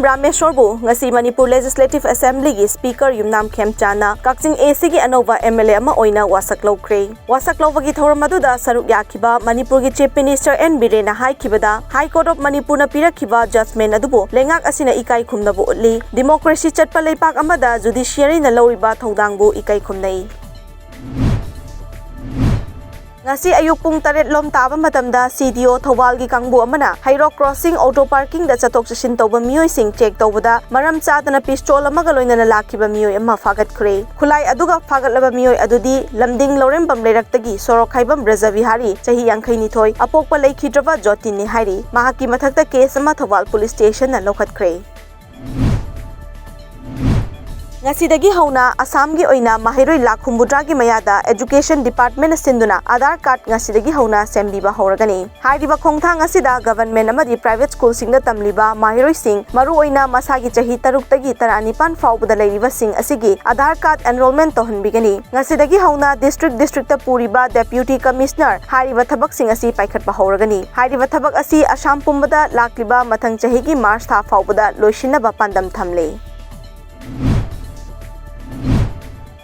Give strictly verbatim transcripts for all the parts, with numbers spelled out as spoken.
ꯔꯥꯃꯦꯁꯣꯔꯕꯨ ꯉꯁꯤ Manipur Legislative Assemblyꯒꯤ Speaker ꯌꯨꯝꯅꯥꯝ ꯈꯦꯝꯆꯥꯟꯅ ꯀꯛꯆꯤꯡ ACꯒꯤ ꯑꯅꯧꯕ MLA ꯑꯃ ꯑꯣꯏꯅ ꯋꯥꯁꯛ ꯂꯧꯈ꯭ꯔꯦ꯫ ꯋꯥꯁꯛ ꯂꯧꯕꯒꯤ ꯊꯧꯔꯝ ꯑꯗꯨꯗ ꯁꯔꯨꯛ ꯌꯥꯈꯤꯕ ꯃꯅꯤꯄꯨꯔꯒꯤ Chief Minister N ꯕꯤꯔꯦꯟꯅ ꯍꯥꯏꯈꯤꯕꯗ, High Court of ꯃꯅꯤꯄꯨꯔꯅ ꯄꯤꯔꯛꯈꯤꯕ judgement ꯑꯗꯨꯕꯨ ꯂꯩꯉꯥꯛ ꯑꯁꯤꯅ ꯏꯀꯥꯏ ꯈꯨꯝꯅꯕ ꯎꯠꯂꯤ, democracy ꯆꯠꯄ ꯂꯩꯄꯥꯛ ꯑꯃꯗ judiciaryꯅ ꯂꯧꯔꯤꯕ ꯊꯧꯗꯥꯡꯕꯨ ꯏꯀꯥꯏ ꯈꯨꯝꯅꯩ꯫ ꯉꯁꯤ ꯑꯌꯨꯛ ꯄꯨꯡ ꯇꯔꯦꯠ ꯂꯣꯝ ꯇꯥꯕ ꯃꯇꯝꯗ CDO ꯊꯧꯕꯥꯜꯒꯤ ꯀꯥꯡꯕꯨ ꯑꯃꯅ ꯍꯩꯔꯣꯛ crossing auto parkingꯗ ꯆꯠꯊꯣꯛ ꯆꯠꯁꯤꯟ ꯇꯧꯕ ꯃꯤꯑꯣꯏꯁꯤꯡ check ꯇꯧꯕꯗ ꯃꯔꯝ ꯆꯥꯗꯅ pistol ꯑꯃꯒ ꯂꯣꯏꯅꯅ ꯂꯥꯛꯈꯤꯕ ꯃꯤꯑꯣꯏ ꯑꯃ ꯐꯥꯒꯠꯈ꯭ꯔꯦ꯫ ꯈꯨꯠꯂꯥꯏ ꯑꯗꯨꯒ ꯐꯥꯒꯠꯂꯕ ꯃꯤꯑꯣꯏ ꯑꯗꯨꯗꯤ ꯂꯝꯗꯤꯡ ꯂꯧꯔꯦꯝꯕꯝ ꯂꯩꯔꯛꯇꯒꯤ ꯁꯣꯔꯣꯛꯈꯥꯏꯕꯝ ꯕ꯭ꯔꯖꯕꯤꯍꯥꯔꯤ, ꯆꯍꯤ ꯌꯥꯡꯈꯩ ꯅꯤꯊꯣꯏ, ꯑꯄꯣꯛꯄ ꯂꯩꯈꯤꯗ꯭ꯔꯕ ꯖꯣꯇꯤꯟꯅꯤ ꯍꯥꯏꯔꯤ꯫ ꯃꯍꯥꯛꯀꯤ ꯃꯊꯛꯇ case ꯑꯃ ꯊꯧꯕꯥꯜ Police Stationꯅ ꯂꯧꯈꯠꯈ꯭ꯔꯦ꯫ ꯉꯁꯤꯗꯒꯤ ꯍꯧꯅ ꯑꯁꯥꯝꯒꯤ ꯑꯣꯏꯅ ꯃꯍꯩꯔꯣꯏ ꯂꯥꯈ ꯍꯨꯝꯐꯨꯇꯔꯥꯒꯤ ꯃꯌꯥꯗ Education Departmentꯅ ꯁꯤꯟꯗꯨꯅ Aadhaar card ꯉꯁꯤꯗꯒꯤ ꯍꯧꯅ ꯁꯦꯝꯕꯤꯕ ꯍꯧꯔꯒꯅꯤ꯫ ꯍꯥꯏꯔꯤꯕ ꯈꯣꯡꯊꯥꯡ ꯑꯁꯤꯗ government ꯑꯃꯗꯤ private schoolꯁꯤꯡꯗ ꯇꯝꯂꯤꯕ ꯃꯍꯩꯔꯣꯏꯁꯤꯡ, ꯃꯔꯨꯑꯣꯏꯅ ꯃꯁꯥꯒꯤ ꯆꯍꯤ ꯇꯔꯨꯛꯇꯒꯤ ꯇꯔꯥꯅꯤꯄꯥꯟ ꯐꯥꯎꯕꯗ ꯂꯩꯔꯤꯕꯁꯤꯡ ꯑꯁꯤꯒꯤ Aadhaar card enrollment ꯇꯧꯍꯟꯕꯤꯒꯅꯤ꯫ ꯉꯁꯤꯗꯒꯤ ꯍꯧꯅ district districtꯇ ꯄꯨꯔꯤꯕ Deputy Commissioner ꯍꯥꯏꯔꯤꯕ ꯊꯕꯛꯁꯤꯡ ꯑꯁꯤ ꯄꯥꯏꯈꯠꯄ ꯍꯧꯔꯒꯅꯤ꯫ ꯍꯥꯏꯔꯤꯕ ꯊꯕꯛ ꯑꯁꯤ ꯑꯁꯥꯝ ꯄꯨꯝꯕꯗ ꯂꯥꯛꯂꯤꯕ ꯃꯊꯪ ꯆꯍꯤꯒꯤ March ꯊꯥ ꯐꯥꯎꯕꯗ ꯂꯣꯏꯁꯤꯟꯅꯕ ꯄꯥꯟꯗꯝ ꯊꯝꯂꯤ꯫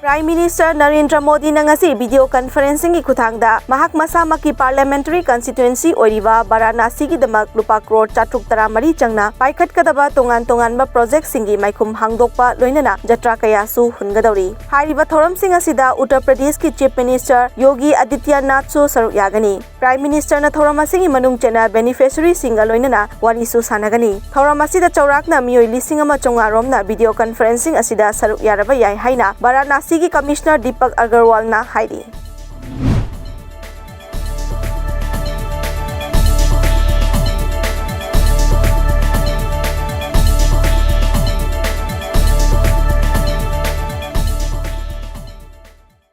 Prime Minister ꯅꯔꯦꯟꯗ꯭ꯔ ꯃꯣꯗꯤꯅ ꯉꯁꯤ video conferencingꯒꯤ ꯈꯨꯠꯊꯥꯡꯗ ꯃꯍꯥꯛ ꯃꯁꯥꯃꯛꯀꯤ parliamentary constituency ꯑꯣꯏꯔꯤꯕ ꯕꯔꯥꯅꯥꯁꯤꯒꯤꯗꯃꯛ ꯂꯨꯄꯥ ꯀ꯭ꯔꯣꯔ ꯆꯥꯇ꯭ꯔꯨꯛ ꯇꯔꯥꯃꯔꯤ ꯆꯪꯅ ꯄꯥꯏꯈꯠꯀꯗꯕ ꯇꯣꯉꯥꯟ ꯇꯣꯉꯥꯟꯕ projectꯁꯤꯡꯒꯤ ꯃꯥꯏꯈꯨꯝ ꯍꯥꯡꯗꯣꯛꯄ ꯂꯣꯏꯅꯅ ꯖꯇ꯭ꯔꯥ ꯀꯌꯥꯁꯨ ꯍꯨꯟꯒꯗꯧꯔꯤ꯫ ꯍꯥꯏꯔꯤꯕ ꯊꯧꯔꯝꯁꯤꯡ ꯑꯁꯤꯗ ꯎꯠꯇꯔ ꯄ꯭ꯔꯗꯦꯁꯀꯤ Chief Minister ꯌꯣꯒꯤ ꯑꯗꯤꯇ꯭ꯌꯅꯥꯊꯁꯨ ꯁꯔꯨꯛ ꯌꯥꯒꯅꯤ꯫ Prime Ministerꯅ ꯊꯧꯔꯝ ꯑꯁꯤꯒꯤ ꯃꯅꯨꯡ ꯆꯟꯅ beneficiaryꯁꯤꯡꯒ ꯂꯣꯏꯅꯅ ꯋꯥꯔꯤꯁꯨ ꯁꯥꯟꯅꯒꯅꯤ꯫ ꯊꯧꯔꯝ ꯑꯁꯤꯗ ꯆꯥꯎꯔꯥꯛꯅ ꯃꯤꯑꯣꯏ ꯂꯤꯁꯤꯡ ꯑꯃ ꯆꯥꯝꯃꯉꯥ ꯔꯣꯝꯅ video conferencing ꯑꯁꯤꯗ ꯁꯔꯨꯛ ꯌꯥꯔꯕ ꯌꯥꯏ ꯍꯥꯏꯅ ꯕꯔꯥꯅꯥꯁꯤꯒꯤ Commissioner ꯗꯤꯄꯛ ꯑꯒꯔꯋꯥꯜꯅ ꯍꯥꯏꯔꯤ꯫